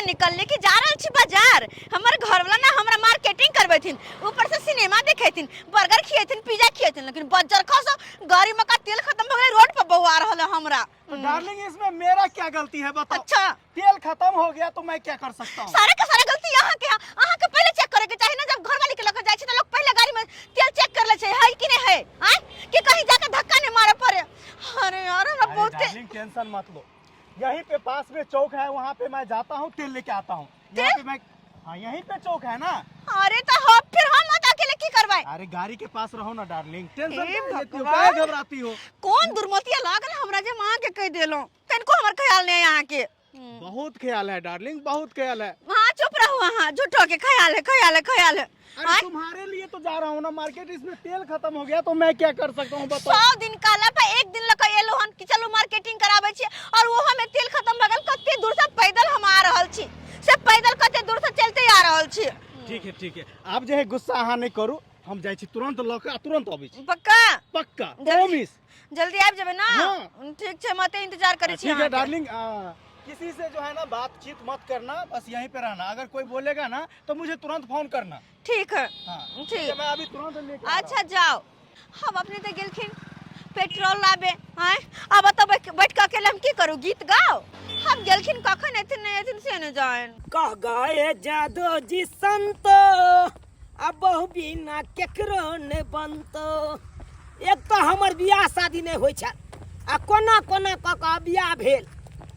निकलली कि जा रहल छी बाजार। हमर घरवाला ना हमरा मार्केटिंग करबेथिन, ऊपर से सिनेमा देखेथिन, बर्गर खिएथिन, पिज्जा खिएथिन, लेकिन बज्जर खसो गाड़ी में का तेल खत्म हो गेलै, रोड पर बौआ रहल है हमरा। तो डार्लिंग, इसमें मेरा क्या गलती है बताओ? अच्छा। तेल खत्म हो गया तो मैं क्या कर सकता हूँ? सारा का सारा गलती यहाँ के है। अहाँ के पहले चेक करे के चाही ना, जब घर वाली के लग जाय छै त लोग पहले गाड़ी में तेल चेक कर ले छै है कि नहीं है, आय कि कहीं जाके धक्का नहीं मारे पड़े। अरे यार, हमरा अरे बहुत डार्लिंग, टेंशन मत लो, यहीं पे पास में चौक है, वहाँ पे मैं जाता हूँ, तेल लेके आता हूँ। यहाँ पे मैं, हाँ, यहीं पे चौक है ना। अरे तो हम फिर हम मत अकेले की करवाए? अरे गाड़ी के पास रहो ना डार्लिंग, टेंशन हे काहे लेती हो? भगवान। काहे घबराती हो? कौन दुर्मतिया लागल हमरा जे माँ के कह देलो, तनको हमर ख्याल नहीं यहाँ के। बहुत ख्याल है डार्लिंग, बहुत ख्याल है। हाँ, चुप रहो, हाँ, झूठो के ख्याल है, ख्याल है, ख्याल है। अरे हाँ? तुम्हारे लिए तो जा रहा हूँ ना मार्केट, इसमें तेल खत्म हो गया तो मैं क्या कर सकता हूँ बताओ? 100 दिन काला पे एक दिन लक एलो हन कि चलू मार्केटिंग कराबै छी और वो हमें तेल खत्म भऽ गेल। कते दूर से पैदल हम आ रहल छी, से पैदल कते दूर से चलते आ रहल छी। ठीक है, ठीक है, आप जो है गुस्सा अहाँ नहीं करू, हम जाइ छी तुरंत लऽ के आ तुरंत अबै छी। पक्का? पक्का। जल्दी- प्रॉमिस। जल्दी आबि जेबै ना? हाँ। ठीक छै, मते इंतजार करै छी ठीक है। अहाँके। डार्लिंग, किसी से जो है ना बातचीत मत करना, बस यहीं पे रहना। अगर कोई बोलेगा ना तो मुझे तुरंत फोन करना। ठीक है। हाँ। ठीक। है, मैं अभी तुरंत लेके आ रहा अच्छा जाओ। हम अपने तऽ गेलखिन पेट्रोल लाबे, आँय, आब एतऽ बैठ बैठ कऽ अकेले हम की करू, गीत गाउ? हम गेलखिन, कखन एथिन नहि एथिन से नहि जान। कह गए जादो जी संतो, आ बहु बिना केकरो ने बनतो। एक तऽ हमर बियाह शादी नहि होइ छल आ कोना कोना कऽ कऽ बियाह भेल।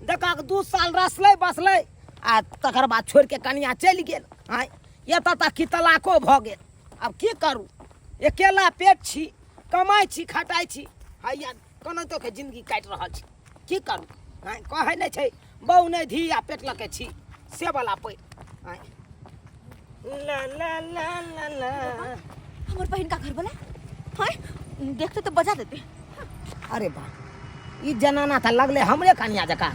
देखक 2 साल रसलै बसलै आ तकर बाद छोड़ि के कनिया चलि गेल। आँय, एतऽ तक कि तलाको भऽ गेल। आब की करू, अकेला पेट छी, कमाइ छी, खटाइ छी, हैया कोनाहितो के जिंदगी काटि रहल छी। की करू? आँय, कहै नहि छै बहु नहि धी आ पेट लऽ के छी से वाला पैर। आँय, ला ला ला ला ला। हमर बहिन का घर वाला हाँ देखते तो बजा देते। अरे बा, ई जनाना तऽ लगलै हमरे कनिया जकाँ,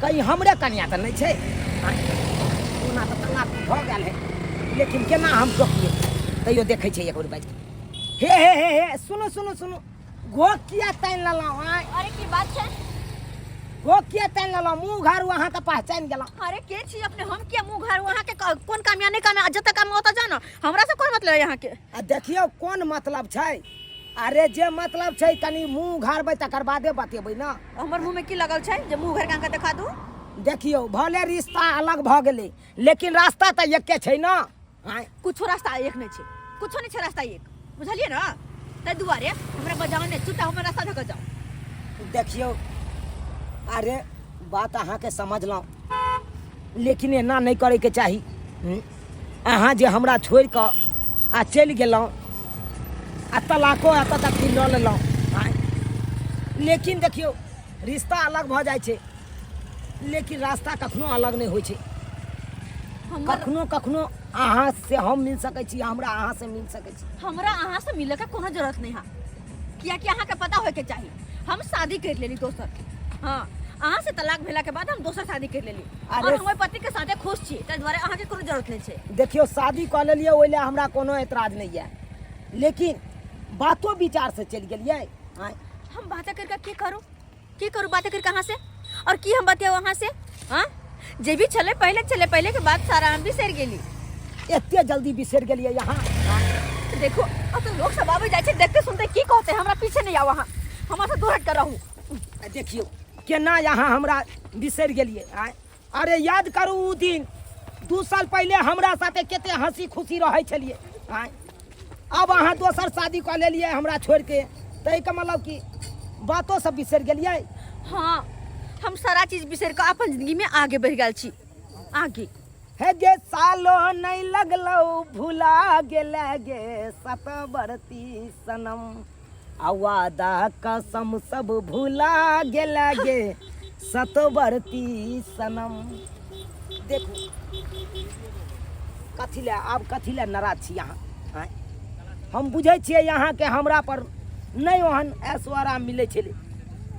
कहीं हमरे कनिया तऽ नहि छै? आँय, ओना तऽ तलाक भऽ गेल है, लेकिन केना हम टोकिए? तैयो देखै छियै एक बेर बाजि कऽ। हे हे हे हे, सुनू सुनू सुनू, घोघ किया तानि लेलहुँ? आँय? अरे, की बात छै? घोघ किया तानि लेलहुँ? मुँह घारू, अहाँके पहचानि गेलहुँ। अरे, के छी अपने? हम किया मुंह घर? वहाँ के कोन काम या नहीं काम है, जतऽ काम ओतऽ जानो, हमरा से कोन मतलब है यहाँ के? आ देखियौ, कोन मतलब छै? अरे, जे मतलब छै, कनि मुँह घारबै तकर बादे बतेबै ने। हमर मुंह में की लगल छै जे मुंह घर के देखा दू? देखियौ, भले रिश्ता अलग भऽ गेलै, लेकिन रास्ता तऽ एके छै ने। आँय? कुछो रास्ता एक नहीं छै, कुछो नहीं छै रास्ता एक, बुझलियै ना? ताहि दुआरे हमरा बजाओ नहि, चुपचाप हमर रास्ता धऽ कऽ जाओ। देखियौ, अरे बात अहाँके समझलहुँ, लेकिन एना नहि करैके चाही। अहाँ जे हमरा छोड़ि कऽ आ चलि गेलहुँ आ तलाको एतऽ तक कि लऽ लेलहुँ। आँय, लेकिन देखियौ, रिश्ता अलग भऽ जाइ छै, लेकिन रास्ता कखनो अलग नहि होइ छै। हमर कखनो कखनो अहाँ से हम मिल सकै छी, हमरा अहाँ से मिल सकै छी। हमरा अहाँ से मिले के कोनो जरूरत नहीं है, कियाकि अहाँ के पता होय के चाही, हम शादी कर लेली दोसर। हाँ, अहाँ से तलाक भेला के बाद हम दोसर शादी कर लेली। अरे और हम ओहि पति के साथे खुश छी, ताहि दुआरे अहाँ के कोनो जरूरत नहीं छै। देखियौ, शादी कऽ लेलियै ओहि लए हमरा कोनो एतराज नहि यऽ, लेकिन बातो विचार से चलि गेलियै। आँय? हम बातें करके की करू, की करू बातें करके अहाँ से? और की हम बतियाऊ अहाँ से? हाँ, जे भी छलै पहिले छलै, पहिले के बात सारा हम बिसरि गेली। एते जल्दी बिसरि गेलियै यहाँ? तो देखो, अब तो लोग सब आबै जाइ छै, देखते सुनते की कहते। हमरा पीछे नहीं आओ अहाँ, हमरा से दूर हट कर रहू। आ देखियौ, केना यहाँ हमरा बिसरि गेलियै? आँय, अरे याद करू उ दिन, 2 साल पहिले हमरा साथे कते हंसी खुशी रहै छलियै। आँय, अब अहाँ दोसर शादी कऽ लेलियै हमरा छोड़ि के, ताहिके मतलब कि बातो सब बिसरि गेलियै? हाँ, हम सारा चीज बिसरि कऽ अपन जिंदगी में आगे बढ़ि गेल छी, आगे। हे गे, सालो नहीं लगलो भुला गेले गे सतबरती सनम, आ वादा कसम सब भुला गेले गे सतबरती सनम। देखू, कथी लए आब, कथी लए नाराज छी अहाँ? आँय, हम बुझै छियै अहाँके हमरा पर नहि ओहन ऐशो आराम मिलै छलै,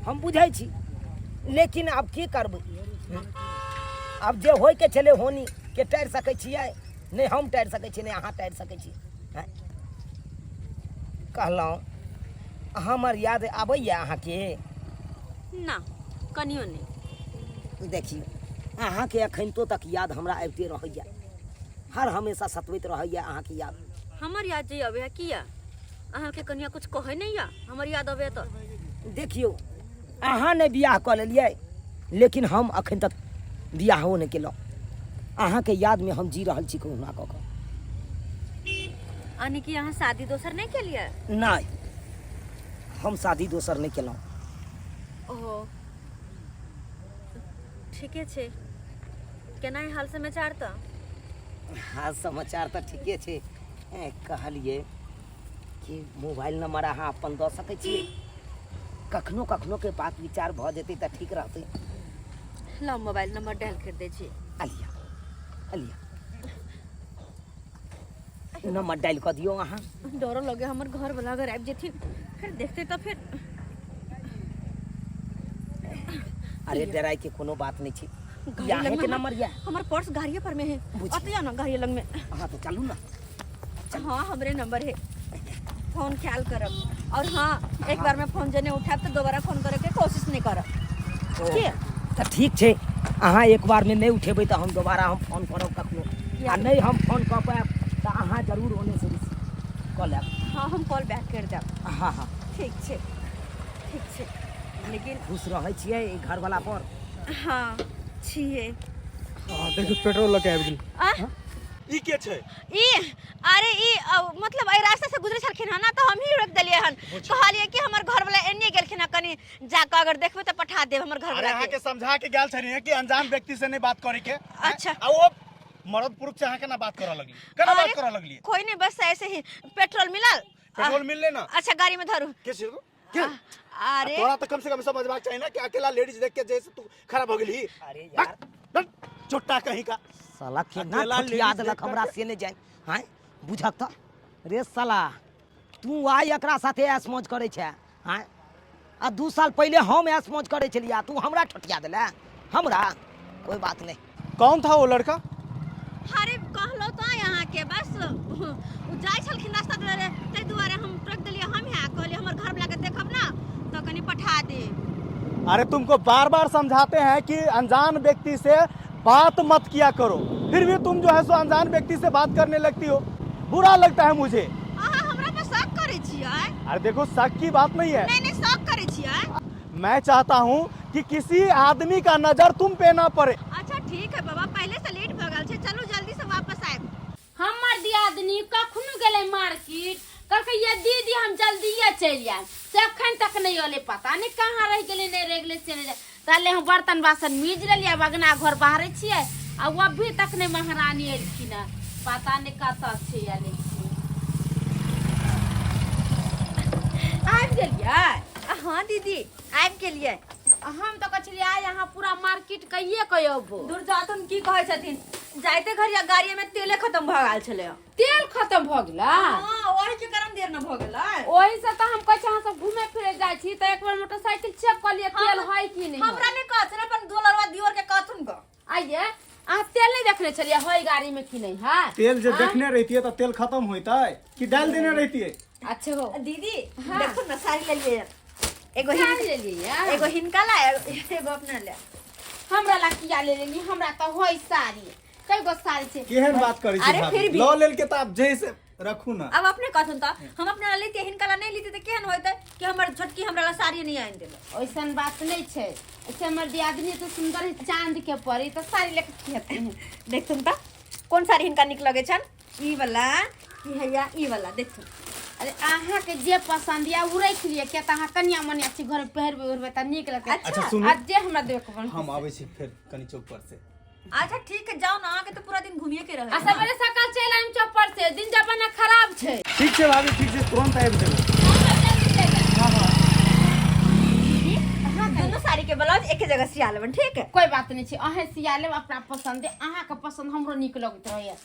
हम बुझै छी, लेकिन आब की करबै? आब जे होइके छलै होनी के टारि सकै छियै? नहि हम टारि सकै छी, नहि अहाँ टारि सकै छी। आँय, कहलहुँ, हमर याद आबैए अहाँके? ना, कनियो नहीं। देखियौ, अहाँके अखनितो तक याद हमरा आबिते रहैया, हर हमेशा सतबैत रहैया अहाँके याद। हमर याद जे अबे है किया? अहाँके कनिया कुछ कहै नहीं या हमर याद अबे तो? देखियौ, अहाँ नहि बियाह कऽ लेलियै, लेकिन हम अखन तक बियाहो नहि केलहुँ। अहाँके यादमे हम जी रहल छी कहुना कऽ कऽ। यानी कि अहाँ शादी दोसर नहीं केलियै? नहि, हम शादी दोसर नहि केलहुँ। ओहो, ठीके छै। केना है हाल समाचार तऽ? हाल समाचार तऽ ठीके छै। कहलियै कि मोबाइल नंबर अहाँ अपन दऽ सकै छियै? कखनो कखनो के बात विचार भऽ जेतै तऽ ठीक रहतै। लो मोबाइल नंबर डायल कर दै छी। अलिया अलिया, नंबर डायल कऽ दियौ अहाँ। डरो लगे, हमर घर वाला अगर आबि जेथिन फिर देखते तऽ फिर। अरे, डराय के कोनो बात नहीं छै। गाड़ी यहाँ लग में के नंबर या हमर पर्स गाड़िए पर में है। बुझी। अतः ना गाड़ी लग में। हाँ तो चलू ना। हाँ, हमरे नंबर है, फोन ख्याल करब। और हाँ, एक बार में फोन जने उठाब तो दोबारा फोन करे के कोशिश नहीं करब। के तऽ ठीक छै, अहाँ एक बार में नहीं उठेबै तऽ हम दोबारा हम फोन करब कखनो, आ नहीं हम फोन कऽ पायब तऽ अहाँ जरूर ओने से रिसीव कऽ लेब। हाँ, हम कॉल बैक कर देब। हाँ हाँ। ठीक छै, ठीक छै, लेकिन खुश रहै छियै ई घरवाला पर? हाँ, छियै। हाँ, देखियौ, पेट्रोल लऽ के आबि गेल। आ ई के छै? ई, अरे ई मतलब एहि रास्ता से गुजरे छलखिन हन ना, तऽ हम ही रोक देलियै हन। कहलियै कि हमर घर वाला एन्ने गेलखिन हन, कनी जाकऽ अगर देखबै तऽ पठा देब हमर घर अरे, वाला अहाँ के। के समझा के गेल छलियै कि अनजान व्यक्ति से नहीं बात करे के। अच्छा। आ वो मर्द पुरुष से अहाँ केना बात करऽ लगली, केना बात अरे, करऽ लगली? कोई नहीं, बस ऐसे ही। पेट्रोल मिलल? पेट्रोल मिलले ना? अच्छा, गाड़ी में धरू। के छै के? अरे, तोरा तो कम से कम समझबाक चाही ना कि अकेला लेडीज देख के जैसे तू खराब हो गेली। अरे यार, चोट्टा कहीं का। साला केना अकेला ठठिया लेडीज देलक देख हमरा करके। से नहि जानि। हाँ, बुझक तऽ रे साला, तू आइ एकरा साथे ऐश मौज करै छै? हाँ, आ 2 साल पहिले हम ऐश मौज करै छलियै, आ तू हमरा ठठिया देले हमरा। कोई बात नहीं। कौन था वो लड़का? अरे, कहलो तो यहाँ के, बस उ जाइ छलखिन रास्ता दुआरे, ताहि दुआरे हम टोक देलियै। हम यहाँ कहलियै, हमर घर वाला के देखब ना तो कनी पठा दे। अरे, तुमको बार बार समझाते हैं कि अनजान व्यक्ति से बात मत किया करो, फिर भी तुम जो है सो अनजान व्यक्ति से बात करने लगती हो। बुरा लगता है मुझे। अहाँ हमरा पर शक करै छियै? अरे देखो, शक की बात नहीं है। नहीं नहीं, शक करै छियै। मैं चाहता हूँ कि किसी आदमी का नजर तुम पे ना पड़े। अच्छा, ठीक है बाबा, पहले से लेट भऽ गेल छै, चलू जल्दी से वापस आयब। हमर दियादनी कखनो गेलै मार्केट, कहलकै ये दीदी, हम जल्दिए चलि आयब, से अखन तक नहि अलै। पता नहि कहाँ रहि गेलै, नहि रहि गेलै से नहि। ताले हम बर्तन बासन मीज लेलियै, आब अगना घर बाहरै छियै, आ ओ अभी तक नहि महारानी एलखिन हँ। पता नहि कतऽ छै या नहि छै। आबि गेलियै? हाँ दीदी, आबि गेलियै। आ हम तऽ कहै छलियै आइ अहाँ पूरा मार्केट कहिए कऽ अबो। दूर जाथुन, की कहै छथिन, जाइते घरिया गाड़ी में तेले खत्म भऽ गेल छलै। तेल खत्म भऽ गेलै? हाँ, ओहि के कारण देर न भऽ गेलै। ओहि से तऽ हम कहै छी, अहाँ सब घूमे फिरे जाइ छी तऽ एक बार मोटरसाइकिल चेक कऽ लिअ, तेल है कि नहि। हमरा नहि कहथुन, अपन दुलरवा दियोर के कहथुन ग। आइये, अहाँ तेल नहि देखने छलियै है गाड़ी में कि नहि है? तेल जे देखने रहती तो तेल खत्म होता है कि डाल देने रहती है। अच्छा हो। दीदी, हाँ। देखो ना, साड़ी लेलियै एगो। साड़ी लेलियै? एगो हिनका ला, एगो अपना ले। हमरा ला किया ले लेली? हमरा तऽ होय साड़ी, कई गो साड़ी छै। केहन बात करै छी अरे, भाभी? फिर भी- लऽ लेल के तऽ आब जैसे रखू ना। अब अपने कहथुन तऽ हम अपना ला लेतियै, हिनका ला नहि लेतियै तऽ केहन होइतै कि हमर छोटकी हमरा ला साड़ी नहि आनि देलक। ओइसन बात नहीं छै। ऐसे हमर दियादनी तो सुंदर है, चांद के परी, तो साड़ी लेके की हेतै? देखथुन तऽ, कोन साड़ी हिनका नीक लगै छनि, ई वाला की हैया ई वाला? देखथुन। अरे, अहाँके जे पसंद या उ राखि लिअ, किया तऽ अहाँ कनिया मनिया छी, घर में पहिरबै ओढ़बै तऽ नीक लगतै। अच्छा सुनू। आ जे हमरा देबे के मन। हम आबै छी फेर कनि चौक पर से। अच्छा, ठीक है, जाओ ना, अहाँके तऽ पूरा दिन घूमिए के आ रहे। सवेरे सकाल चलि आयब चौपर से, दिन जमाना खराब छै। ठीक छै भाभी, ठीक छै, तुरंत आबि जेबै। दुनू साड़ी के ब्लाउज एके जगह सिया लेबन, ठीक है? कोई बात नहीं छै, अहें सिया लेब अपना पसंद। अहाँके पसंद हमरो नीक लगैत रहैया।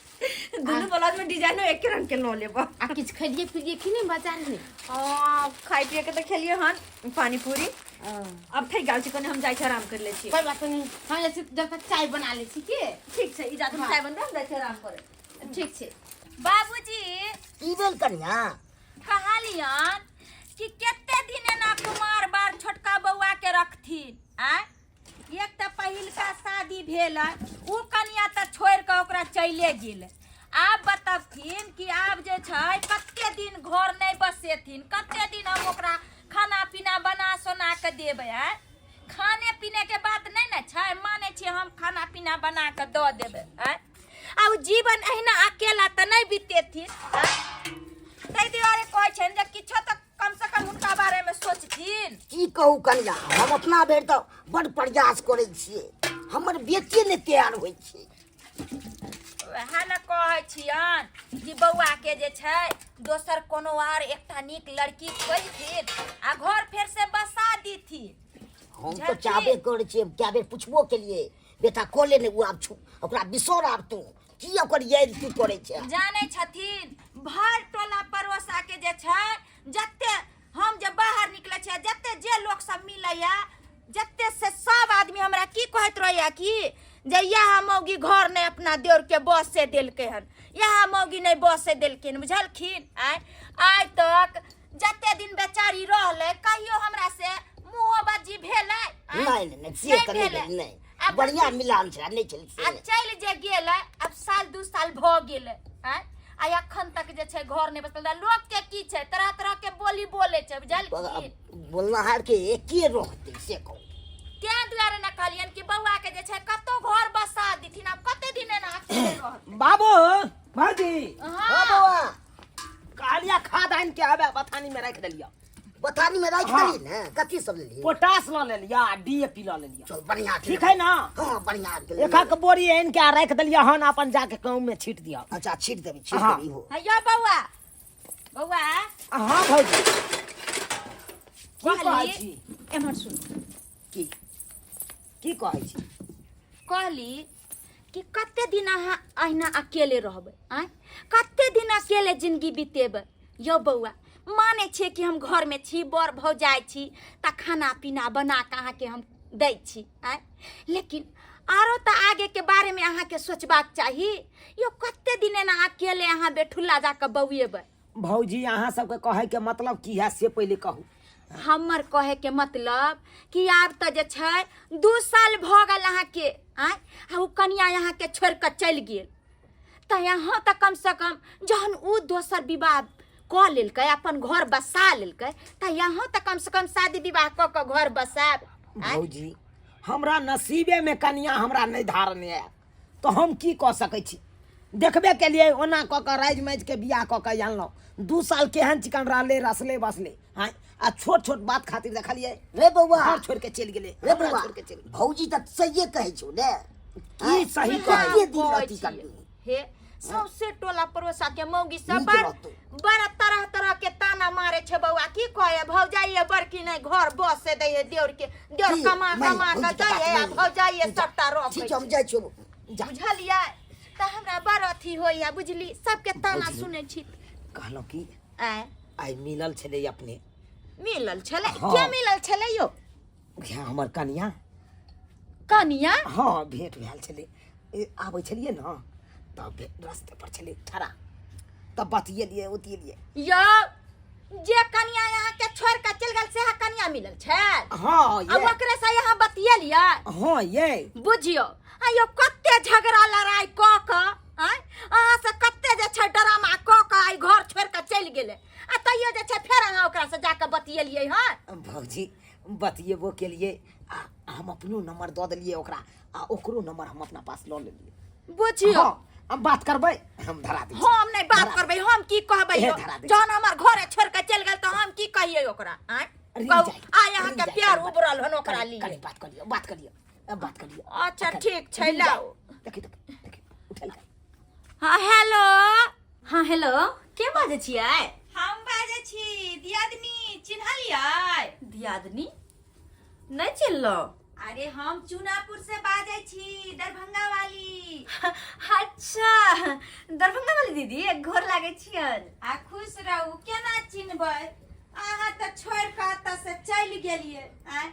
दुनू ब्लाउज में डिजाइनो एके रंग के लऽ लेब। आ किछु खेलिए पिलिए कि नहि बाजार में? हाँ, खाइ पिए के तऽ खेलिए हन पानी पूरी। अब थक गेल छी कनि, हम जाइ छी, आराम कर लै छी। कोई बात नहीं, हम जाइ छी, जब तक चाय बना लै छी के। ठीक छै, ई जात हम चाय बनबै, हम जाइ छी आराम करे। ठीक छै बाबूजी। की भेल कनिया? कहलियन कि कते दिन एना कुमार बार छोटका बौआ के रखथिन आय? एक तऽ पहिलका शादी भेल ओ कनिया तऽ छोड़ि कऽ ओकरा चलिए गेल। आब बतबथिन कि आब जे छै कते दिन घर नहि बसेथिन, कते दिन हम ओकरा खाना पीना बना सोना कऽ देबै? आँय, खाने पीने के बात नहि ने छै, मानै छियै हम खाना पीना बना कऽ दऽ देबै। आँय, आ ओ जीवन अहिना अकेला तऽ नहि बितेथिन। आँय, ताहि दुआरे कहै छनि जे किछो तऽ कम से कम हुनका बारे में सोचथिन। की कहू कनिया, हम अपना भरि तऽ बड़ प्रयास करै छियै, हमर बेटिए नहि तैयार होइ छै। वएह ने कहै छियन कि बौआ के जे छै दोसर कोनो आर एकटा नीक लड़की खोजथिन आ घर फेर से बसा दीथिन। हम तऽ चाहबे करै छियै, कए बेर पुछबो केलियै, बेटा कऽ ले ने, ओ आब छू ओकरा बिसर, आब तू की ओकर याद तू करै छै? जानै छथिन भर टोला पड़ोसा के जे छै, जते हम जे बाहर निकलै छियै, जते जे लोक सब मिलैया जते से सब आदमी हमरा की कहैत रहैया कि जे इएह मौगी घर नहि अपना देवर के बसे देलकै हन, इएह मौगी नहि बसे देलखिन, बुझलखिन? आइ आइ तक जते दिन बेचारी रहलै कहियो हमरा से मुँहो बज्जी भेलै? आँय? नहि नहि नहि, से तऽ नहि भेल, नहि। बढ़िया मिलान छै, नहि छलै से। आ चलि जे गेलै, आब साल दू साल भऽ गेलै, आँय, आ एखन तक जे छै घर नहि बसल। लोक के की छै, तरह तरह के बोली बोले छै, बुझलखिन? बोलनाहार के के रहतै से कहू। तें दुआरे ने कहलियनि कि बौआ के जे छै कतौ घर बसा दिथिन, आब कते दिन एना अकेले रहतै। बाबू भौजी। हाँ बौआ, कहलिया खाद आनि के आबे, बथानी में राखि देलिया। बथानी में राखि हाँ। देली ने? कथी सब लेली? पोटास लऽ लेलिया आ डीएपी लऽ लेलिया। चल बढ़िया। ठीक है ना? हाँ, बढ़िया के लेली। एक बोरी आनि के आ राखि देलिया हन, अपन जाके गाँव में छीट दिया। अच्छा, छीट देबी, छीट हाँ। देबी हो। हैया बौआ, बौआ। हाँ भौजी, की कहै कहली छी? एम्हर सुन। की की कहै छी? कहली कि कते दिन अहाँ अहिना अकेले रहबै? आँय, कते दिन अकेले जिंदगी बितेबै यौ बौआ? मानै छियै कि हम घरमे छी, बड़ भौजाइ छी, तऽ खाना पीना बना कऽ अहाँके हम दै छी। आँय, लेकिन आरो तऽ आगेके बारेमे अहाँके सोचबाक चाही यौ। कते दिन एना अकेले अहाँ बेठुल्ला जा कऽ बौएबै? भौजी, अहाँ सबके कहैके मतलब की है से पहिले कहू। हमर कहैके मतलब कि आब तऽ जे छै 2 साल भऽ गेल अहाँके, आँय, आ ओ कनिया अहाँके छोड़ि कऽ चलि गेल, तऽ यहाँ तऽ कमसँ कम जहन ओ दोसर विवाह कऽ लेलकै, अपन घर बसा लेलकै, तऽ यहाँ तऽ कमसँ कम शादी विवाह कऽ कऽ घर बसायब, आँय? भौजी, हमरा नसीबे में कनिया हमरा नहि धारने आयल तऽ हम की कऽ सकै छी? देखबे केलियै, ओना कऽ कऽ राजि माजि के बियाह कऽ कऽ आनलहुँ, 2 साल केहन चिकन रहलै, रसले बसले, आँय, आ छोट छोट बात खातिर देखलियै रे बौआ, घर छोड़ि के चलि गेलै, रे हमरा बौआ, छोड़ि के चलि गेलै। भौजी तऽ सहिए कहै छौ ने। की सही कहै? कते दिन कहै अथी छियै। करबी? हे, सौंसे टोला पड़ोसा के मौगी सब नीक बड़ रहतौ। बड़ा तरह तरह के ताना मारे छै बौआ। की कहे, भौजाइये बड़की नहि घर बसे दै है देवर के, देवर की? कमा नहि, कमा भौजी के के दै बात है आ नहि। भौजाइये तू जा। सबटा रखै ठीक छै, हम छै। जाइ छियौ, जा। बुझलियै? तऽ हमरा बड़ अथी होइया बुझली, सबके ताना भौजी। सुनै छी। कहलहुँ कि आँय, आइ मिलल छलै अपने। मिलल छलै? हाँ। के मिलल छलै यौ? उएह हमर कनिया। कनिया? हाँ, भेंट भेल छलै, आबै छलियै ने तब रस्ते पर छलै ठड़ा, तब बतियेलियै उतियेलियै। यौ, जे कनिया यहाँ के छोड़ के चल गेल सेहा कनिया मिलल छै? हाँ। आ ये ओकरे से यहाँ बतियेलियै? हाँ ये। बुझियौ आयो, कते झगड़ा लड़ाई कऽ कऽ, आँय, अहाँ से कते जे छै ड्रामा कऽ कऽ आइ घर छोड़ के चलि गेलै, आ तैयो जे छै फेर अहाँ ओकरा से जाके बतियेलियै? हँ भौजी, बतियेबो केलियै आ हम अपनो नंबर दऽ देलियै ओकरा, आ ओकरो नंबर हम अपना पास लऽ लेलियै। बुझियौ। हाँ, हम बात करबै, हम धरा दै छी। हम नहि बात धरा करबै, हम की कहबै हे, यौ? धरा दै छी। जहन हमर घरे छोड़ के चलि गेल तऽ हम की कहियै ओकरा? आँय, रिंग कहू, जाइ, आइ अहाँके रिंग जाइ, प्यार कनि बात- उबरल हन ओकरा कनि- लिए। कनि बात कऽ लिअ, बात कऽ लिअ, अब बात कऽ लिअ। अच्छा, कनि- ठीक छै, रिंग जाइ। लाउ। देखी देखी देखी, उठेलकै। हाँ, हेलो। हाँ हेलो, के बाजै छियै? हम बाजै छी दियादनी, चिन्हलियै? दियादनी नहि चिन्हलहुँ। अरे हम चुनापुर से बाजै छी, दरभंगा वाली। अच्छा, दरभंगा वाली दीदी, गोर लागै छियन। आ खुश रहू। केना चिन्हबै अहाँ? तऽ छोड़ि कऽ एतऽ से चलि गेलियै, आँय,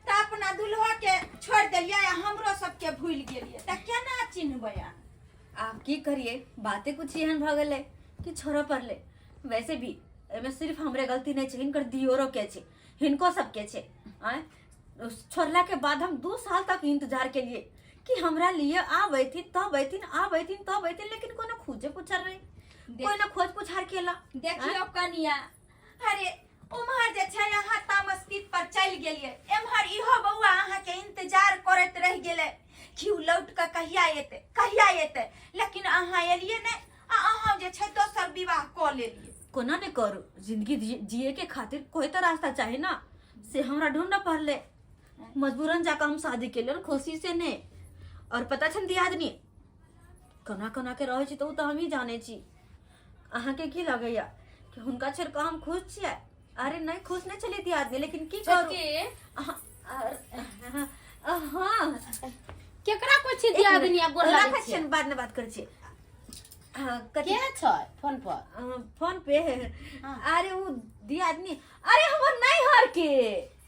तऽ अपना दुल्हो के छोड़ि देलियै आ हमरो सबके भूलि गेलियै, तऽ केना चिन्हबै अहाँ? आब की करिए, बाते कुछ एहन भऽ गेलै कि छोड़ऽ पड़लै। वैसे भी एहिमे सिर्फ हमरे गलती नहि छै, हिनकर दियोरो के छै, हिनको सबके छै। आँय, छोड़ला के बाद हम 2 साल तक इंतजार के लिए कि हमरा लिए आबैथिन तब अयथिन, आबैथिन तब अयथिन, लेकिन कोनो खोजे पुछार रहे, कोई ना खोज पुछार केला। देखियौ कनिया, अरे उम्हर जे छै अहाँ तामसपीत पर चलि गेलियै, एम्हर इहो बौआ अहाँके इंतजार करैत रहि गेलै कि उ लौट कऽ कहिया एतै, कहिया एतै, लेकिन अहाँ एलियै नहि आ अहाँ जे छै दोसर विवाह कऽ लेलियै। कोना ने करू, जिंदगी जिए के खातिर कोई तो रास्ता चाही ना, से हमरा ढूंढ पड़ले। मजबूरन जाकर हम शादी के लिए, खुशी से ने। और पता छै दियादनी कोना कोना के रहै छी, तऽ ओ तऽ हमही जानै छी। अहाँके की लगैया कि हुनका छोड़ि कऽ हम खुश छियै? अरे नहि, खुश नहि छलियै दियादनी, लेकिन की करू। छोटकी। हाँ। केकरा कोइ छी दियादनी आ गोर लागै राखै छियै? छियनि, बादमे बात करै छी। हाँ, कथी? के छै फोन पर? फोन पे? अरे ओ दियादनी, अरे हमर नैहर के।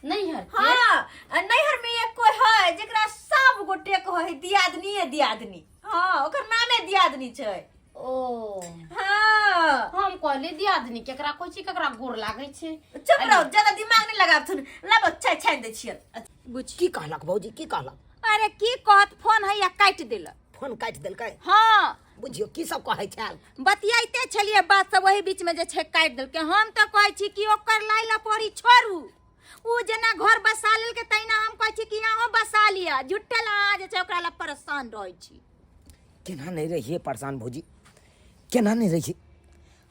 नैहर के? हाँ, आ नैहर में एक कोई है जेकरा सब गोटे कहै है दियादनी है दियादनी। हाँ, ओकर नामे दियादनी छै। ओ। हाँ। हम कहली दियादनी केकरा कोइ छी, केकरा गोर लागै छै। चुप रहो, ज्यादा दिमाग नहीं लगाबथुन। लाबो, चाय छानि दै छियन। बुझ। की कहलक भौजी, की कहलक? अरे की कहत, फोन हैया काटि देलक। फोन काटि देलकै? हाँ। बुझियौ, की सब कहै छल? बतियाइते छलियै बात सब, वही बीचमे जे छै काटि देलकै। हम तऽ कहै छी कि ओकर लाइ लपड़ी छोड़ू, ओ जेना घर बसा लेलकै तहिना हम कहै छी कि अहूँ बसा लिअ। झुट्ठे ला अहाँ जे छै ओकरा लए परेशान रहै छी। केना नहि रहियै परेशान भौजी, केना नहि रहियै?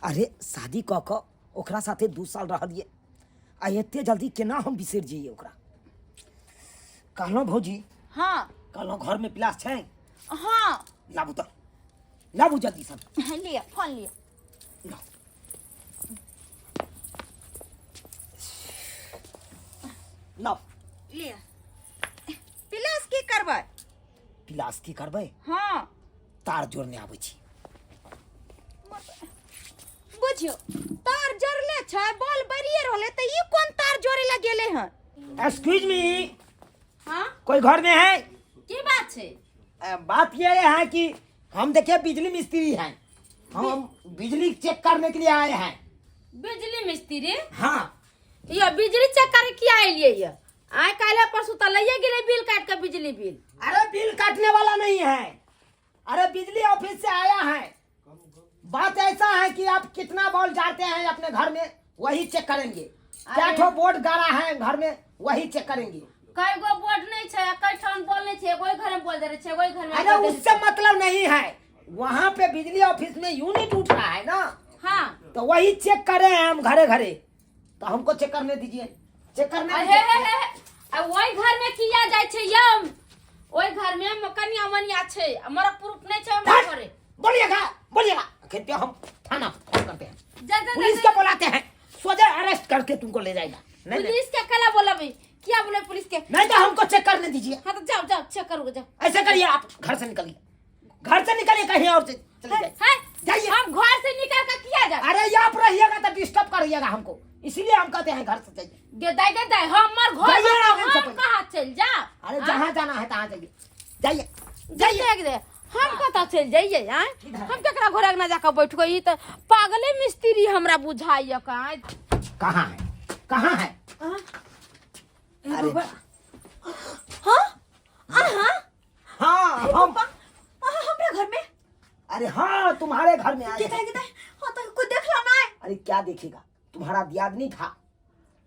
अरे शादी कऽ कऽ ओकरा साथे 2 साल रहलियै आ एते जल्दी केना हम बिसरि जइयै ओकरा? कहलहुँ भौजी। हाँ। कहलहुँ, घरमे पिलास छै? हाँ। लाबू तऽ, लाबू जल्दी सब। लिअ, फोन लिअ। लाउ। लाउ। लिअ पिलास, की करबै? पिलास की करबै? हाँ। तार जोड़ने आबै छी। बुझियौ, तार जरले छै, बॉल बरिए रहले, तऽ ई कोन तार जोड़े ला गेले हन? Excuse me. हाँ। कोई घर में है? की बात छै? बात ये है कि हम देखिए बिजली मिस्त्री हैं, हम बिजली चेक करने के लिए आए हैं। बिजली मिस्त्री? हाँ। यो बिजली चेक करे किया एलियै ये? आइ काल्हि परसू तऽ लइए गेलै बिल काटि कऽ, बिजली बिल। अरे बिल काटने वाला नहीं है, अरे बिजली ऑफिस से आया है। बात ऐसा है कि आप कितना बॉल जाते हैं अपने घर में, वही चेक करेंगे। क्या ठो बोर्ड गाड़ा है घर में, वही चेक करेंगे। कई गो बोर्ड नहीं छै, कई ठाम बॉल नहीं छै। एगो घर में बॉल दे छै, एगो घर में। अरे उससे मतलब नहीं है, वहाँ पे बिजली ऑफिस में यूनिट उठ रहा है ना। तो वही चेक कर रहे हैं हम घरे घरे, तो हमको चेक करने दीजिए, चेक करने अरे दीजिए। हे हे हे, आ ओहि घर में किया जाइ छै यम? ओहि घर में कनिया मनिया छै, आ मरक पुरुख नहीं छै हमरा हट! घरे। बोलिएगा, बोलिएगा खेत पे हम थाना फोन करते हैं। जा जा जा, पुलिस जा। के बुलाते हैं, सोझे अरेस्ट करके तुमको ले जाएगा। नहीं नहीं। पुलिस के कला बोलबे? किया बोले पुलिस के? नहीं तो हमको चेक करने दीजिए। हाँ तो जाओ, जाओ, चेक करो, जाओ। ऐसे करिए, आप घर से निकलिए, घर से निकलिए, कहीं और से चले जाइए। है। जाइए। हम घर से निकल के किया जाए? अरे ये आप रहिएगा तो डिस्टर्ब करिएगा हमको, इसीलिए हम कहते हैं घर से जाइए। गे दाई, गे दाई, हमर घर जाइए में ना, हम से पहले। कहाँ चल जा? अरे जहाँ जाना है तहाँ जाइए, जाइए, जाइए। देख दे, हम कतऽ चलि जाइए आँय? हम केकरा घर अंगना जाकऽ बैठबै? ई तऽ पागले मिस्त्री हमरा बुझाइए काँ। कहाँ है, कहाँ है? अरे हाँ, अहाँ? हाँ, हम। अहाँ हमरा घर में? अरे हाँ, तुम्हारे घर में आए के हैं। कहे के हाँ तो कोई देख लो ना। अरे क्या देखेगा? तुम्हारा दियादनी था,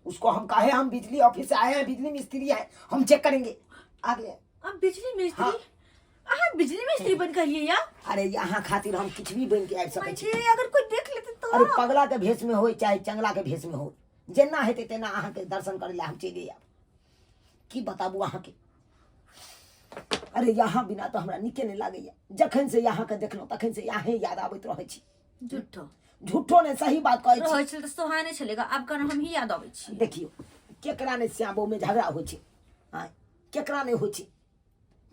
उसको हम कहे हम बिजली ऑफिस से आए हैं, बिजली मिस्त्री है, हम चेक करेंगे, आ गए। अब बिजली मिस्त्री? हाँ। अहाँ बिजली मिस्त्री बन के लिए या? अरे यहाँ खातिर हम कुछ भी बन के आबि सकै छी। जे अगर कोई देख लेते तो? अरे पगला के भेष में हो चाहे चंगला के भेष में हो, जेना हेतै तेना अहाँके दर्शन करै लए हम चलि आयब। की बताबू अहाँके, अरे यहाँ बिना तऽ हमरा नीके नहि लागैया। जखन से अहाँके देखलहुँ तखन से अहें याद आबैत रहै छी। झूठो। झूठो नहि, सही बात कहै छी। रहै छल तऽ सोहाने छलेगा, आब कारण हम ही याद अबै छी। देखियौ, केकरा नहि श्यामो झगड़ा होइ छै? आँय, केकरा नहि होइ छै?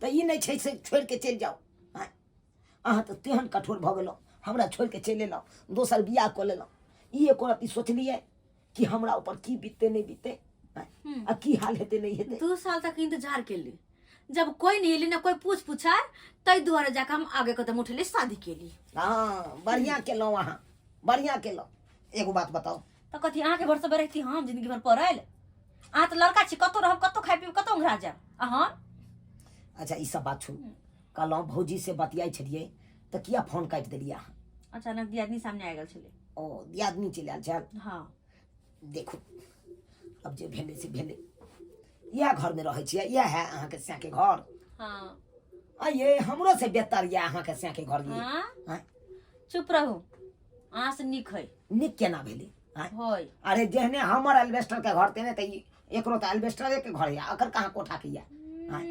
तऽ ई नहि छै से छोड़ि के चलि जाउ। आँय, अहाँ तऽ तेहन कठोर भऽ गेलहुँ, हमरा छोड़ि के चलि एलहुँ, दोसर बियाह कऽ लेलहुँ। ई एको रत्ती सोचलियै कि हमरा ऊपर की बीतते नहि बीतते? आँय, आ की हाल हेतै नहि हेतै? 2 साल तक इंतजार केली, जब कोई नहीं एली ना कोई पूछ पुछार, तै दुआरे जाके हम आगे कदम उठेली, शादी केली। हँ, बढ़िआँ केलहुँ अहाँ, बढ़िआँ केलहुँ। एगो बात बताउ। तऽ कथी, अहाँके भरोसे रहती हम जिंदगी भर पड़ल? अहाँ तऽ लड़का छी, कतौ रहब, कतौ खाइ पीब, कतौ उघरा जायब अहाँ। अच्छा ई सब बात छोड़ू, कहलहुँ भौजी से बतियाइ छलियै तऽ किया फोन काटि देलियै अहाँ? अचानक दियादनी सामने आबि गेल छलै। ओ दियादनी चलि आयल छल? हँ। देखू अब जे भेलै से भेलै। इएह घरमे रहै छियै? इएह है अहाँके सैके घर? हँ। आइये हमरो से बेहतर यऽ अहाँके सैके घर ये। हँ? आँय? चुप रहू, अहाँ से नीक है। नीक केना भेलै? आँय? होय। अरे जेहने हमर एल्बेस्टर के घर तेने तऽ ई एकरो तऽ एल्बेस्टरे के घर यऽ, अकर कहाँ कोठा के यऽ? आँय?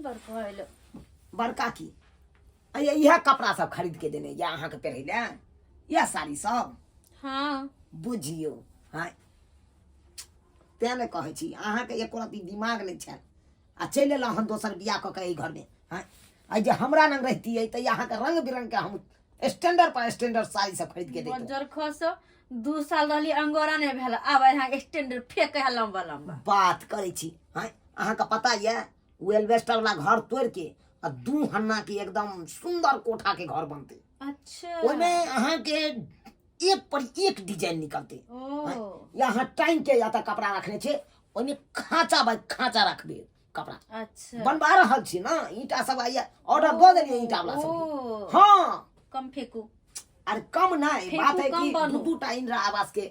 बड़का होइल। बड़का की? आइये इएह कपड़ा सब खरीद के देने यऽ अहाँके पहिरै लए, इएह साड़ी सब? हँ। बुझियौ। आँय, तें ने कहै छी अहाँके एको रत्ती दिमाग नहि छल आ चलि एलहुँ हन दोसर बियाह कऽ के एहि घरमे। आँय, आइ जे हमरा लग रहितियै तऽ अहाँके रंग बिरंग के हम स्टैंडर्ड पर स्टैंडर्ड साड़ी सब खरीद के दैतहुँ। बज्जर खस, 2 साल रहली अंगोरा नहि भेल, आब अहाँ स्टैंडर्ड फेक है लंबा लंबा। बात करै छी। आँय, अहाँके पता यऽ ओ एल्बेस्टर वाला घर तोड़ि के आ 2 हन्ना के एकदम सुंदर कोठा के घर बनतै। अच्छा। ओहिमे अहाँके एक पर एक डिजाइन निकलतै। ओ। या अहाँ टांगि के या तऽ कपड़ा रखने छै, ओहिमे खाँचा बाइ खाँचा रखबै कपड़ा। अच्छा। बनवा रहल छी ने, ईंटा सब आइया ऑर्डर दऽ देलियै ईंटा वाला सब। ओ। हँ। कम फेकू। अरे कम नहि, फेकू, बात है कम कि बनू। दू दू टा इंदिरा आवास के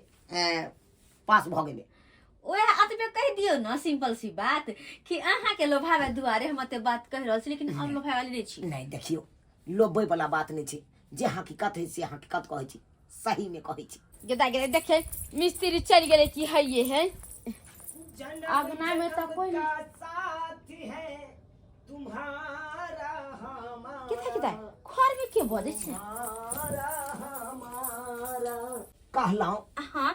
पास भऽ गेलै। ओएह एतबे कहि दियौ ने, सिंपल सी बात कि अहाँके लोभावे दुआरे हम एते बात कहि रहल छी, लेकिन हम लोभावे वाली नहि छी। नहि देखियौ, लोभै वाला बात नहि छै, जे हकीकत है से हकीकत कहै छी, सही में कहै छी। गेदा गेलै देखिए मिस्त्री चलि गेलै कि हइये है अगना में तऽ कोइ नहि। साथ है तुम्हारा हमारा, किता किता घर में के बजै छै? तुम्हारा हमारा। कहलहुँ हाँ।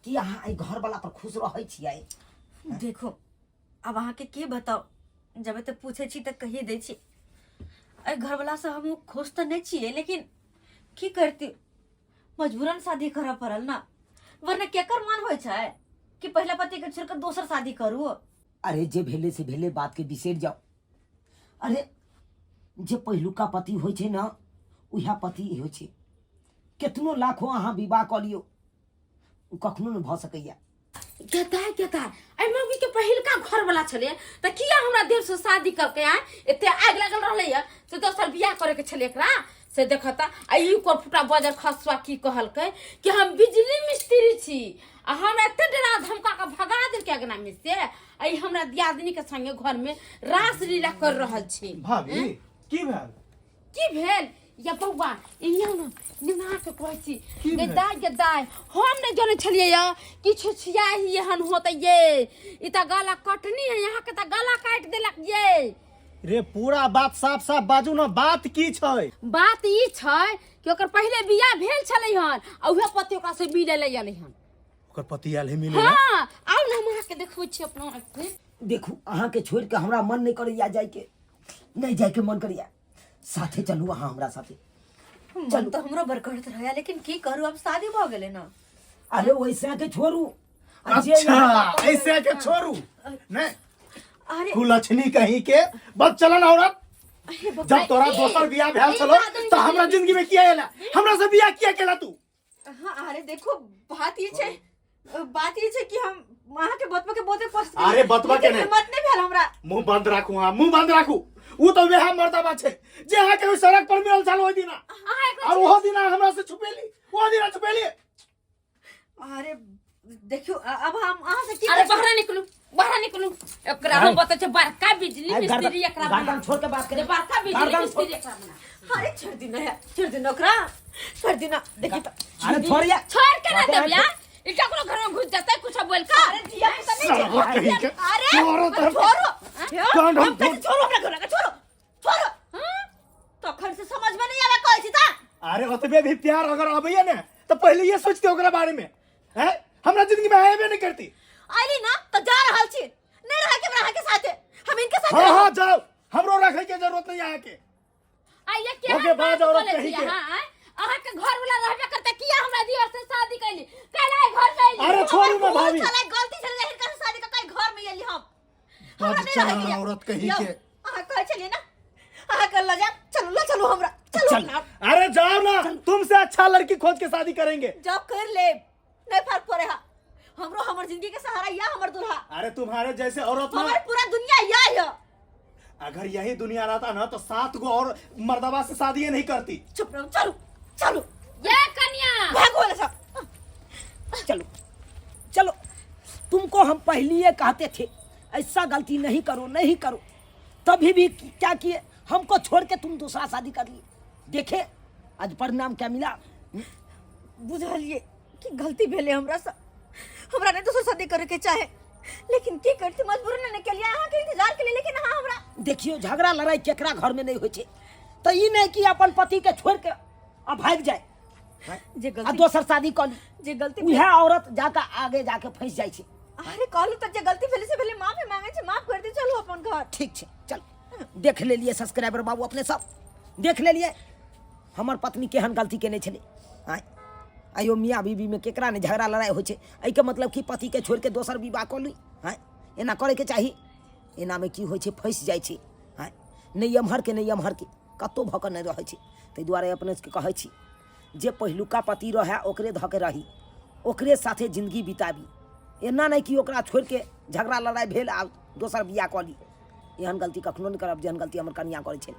कि अहाँ एहि घर वाला पर खुश रहै छियै? देखो आब अहाँके के बताउ, जब एते पूछै छी तऽ कहिए दै छी, एहि घरवला से हम खुश तऽ नहि छियै, लेकिन की करती, मजबूरन शादी करऽ पड़ल ना, वरना केकर मन होइ छै कि पहिला पति के छोड़ के दोसर शादी करू? अरे जे भेलै से भेलै, बात के बिसरि जाउ। अरे जे पहिलुका पति होइ छै ने उएह पति होइ छै, केतनो लाखो अहाँ विवाह कऽ लियौ ओ कखनो नहि भऽ सकैया। गेदा गेदा एहि मौगी के पहिलका घर वाला छलै तऽ किया हमरा देव से शादी करके आय एते आगि लागल रहलै या से दोसर बियाह करे के छलै एकरा से देखता। आ ई कोर फुटा बजर खसुआ की कहलकै कि हम बिजली मिस्त्री छी आ हमरा एते डरा धमका के भगा देलकै अगना में से, आ ई हमरा दियादनी के संगे घर में रास लीला कर रहल छी। भाभी की भेल? की भेल या बौआ, इहाँ न निना के कहै छी। की गे भेल? दाय गे दाय, हम नहि जनै छलियै या कि छुछियाही एहन होतै ये, ई तऽ गला कटनी है, यहाँ के तऽ गला काटि देलक ये। रे पूरा बात साफ साफ बाजू ना, बात की छै? बात ई छै कि ओकर पहिले बियाह भेल छलै हन आ उहे पति ओकरा से मिले ले एलै हन। ओकर पति आयल है मिले? हाँ, आउ ने हम अहाँके देखबै छी अपना आँखि से। देखू अहाँके छोड़ि के हमरा मन नहि करैया जाइके, नहि जाइके मन करैया, साथे चलू अहाँ हमरा साथे। मन तऽ हमरो बड़ करैत रहैया, लेकिन की करू, अब शादी भऽ गेलै ना। अरे वैसा के छोड़ू आ जे अच्छा यहाँ का- ऐसे के छोड़ू नहीं। अरे कुलक्षणी कहीं के बस चलन औरत, जब तोरा दोसर बियाह भेल छलो तो हमरा जिंदगी में किया एला, हमरा से बियाह किया केला तू? हाँ, अरे देखो बात ई छै, बात ई छै कि हम अहाँ के बतबा के बहुते कोशिश केलियै, अरे बतबा के लेकिन नहि। हिम्मत नहीं भेल हमरा। मुंह बंद राखू, हाँ मुंह बंद राखू। ऊ तो वएह मर्दबा छै जे अहाँ के ओहि सड़क पर मिलल छल ओहि दिना, और ओहो दिना हमरा से छुपेली, ओहो दिना छुपेली। अरे देखियो अब हम अहाँ से की अरे कहि बाहर निकलू, बाहर निकलू, एकरा हम बतै छै बड़का बिजली अरे मिस्त्री गर्दन- एकरा बना। गर्दन छोड़ के बात करे। बड़का बिजली गर्दन मिस्त्री छोड़- एकरा बना। अरे छोड़ दिना यार, छोड़ दिना ओकरा, छोड़ दिना। देखी तो अरे छोड़ या। छोड़ के ना देब यार, ई ककरो घर में घुस जतै कुछ बोल के। अरे धिया पुता नहीं छै। साला कहीं के। अरे छोड़ो तो हम- छोड़ो। कांड हम हम कहै छी, छोड़ो हमरा घर के, छोड़ो छोड़ो। तखन से समझ में नहीं आवे कहै छी ता। अरे ओतबे भी प्यार अगर आबैया ने तो पहले ये सोचते ओकरा बारे में, हैं? हमरा जिंदगी में आएबे नहीं करती। आइली ना तो जा रहल छी, नहीं रहे के हमरा के साथे, हम इनके साथे हाँ रहब। हाँ जाओ, हमरो रखे के जरूरत नहीं यहाँ के। आ ये केहन ओके, बात बाज औरत बोलै कहीं छी के। अहाँ, आँय? अहाँ के घर वाला रहबे करते किया हमरा दियर से शादी कैली, कैला घर में अइली? अरे छोड़ू ना भूल भाभी। छलै, गलती छलै हिनका से शादी कऽ के घर में एली हम। हमरा बद नहीं रहै चलन के। औरत कहीं यौ, के। अहाँ कहै छलियै ना, अहाँ के लऽ जायब, चलू लऽ चलू हमरा, चलू चल। अपना। अरे जाओ ना, तुमसे अच्छा लड़की खोज के शादी करेंगे। जॉब कर ले, नहीं फर्क पड़े हा। हमरो हमर जिंदगी के सहारा या हमर दूल्हा। अरे तुम्हारे जैसे औरत ना हमर पूरा दुनिया या है। अगर यही दुनिया रहता ना तो 7 गो और मर्दवा से शादी नहीं करती। चुप रहो, चलो चलो। ये कन्या भागो वाला सब। चलो चलो, तुमको हम पहले ये कहते थे ऐसा गलती नहीं करो नहीं करो, तभी भी क्या किए, हमको छोड़ के तुम दूसरा शादी कर लिए। देखे आज परिणाम क्या मिला। बुझलिए कि गलती भेले हमरा से, हमरा नहीं दोसर शादी करे के चाहे, लेकिन की करती मजबूरी ने के लिए अहाँ के इंतजार के लिए, लेकिन अहाँ हमरा देखियो झगड़ा लड़ाई केकरा घर में नहीं होइ छै, तो ई नहीं कि अपन पति के छोड़ के आ भागि जाए जे आ गलती दोसर शादी कऽ ली, जे गलती उएह औरत जाके आगे जाके फंसि जाइ छै। अरे कहलू तऽ जे गलती भेले से भेले, माफी मांगे छै, माफ कर दे, चलू अपन घर। ठीक छै चल, देख लेलिए सब्सक्राइबर बाबू अपने सब देख लेलिए हमर पत्नी केहन गलती केने छलै। आँय आइयो मियाँ बीबीमे केकरा नहि झगड़ा लड़ाइ होइ छै, एहिके मतलब कि पतिके छोड़िके दोसर विवाह कऽ ली। आँय एना करैके चाही, एनामे की होइ छै फँसि जाइ छै। आँय नहि एम्हरके नहि एम्हरके कतहु भऽ कऽ नहि रहै छै। ताहि दुआरे अपने सबके कहै छी जे पहिलुका पति रहए ओकरे धऽ के रही, ओकरे साथे जिन्दगी बिताबी, एना नहि कि ओकरा छोड़िके झगड़ा लड़ाइ भेल आ दोसर बियाह कऽ ली। एहन गलती कखनो नहि करब जेहन गलती हमर कनियाँ करै छै।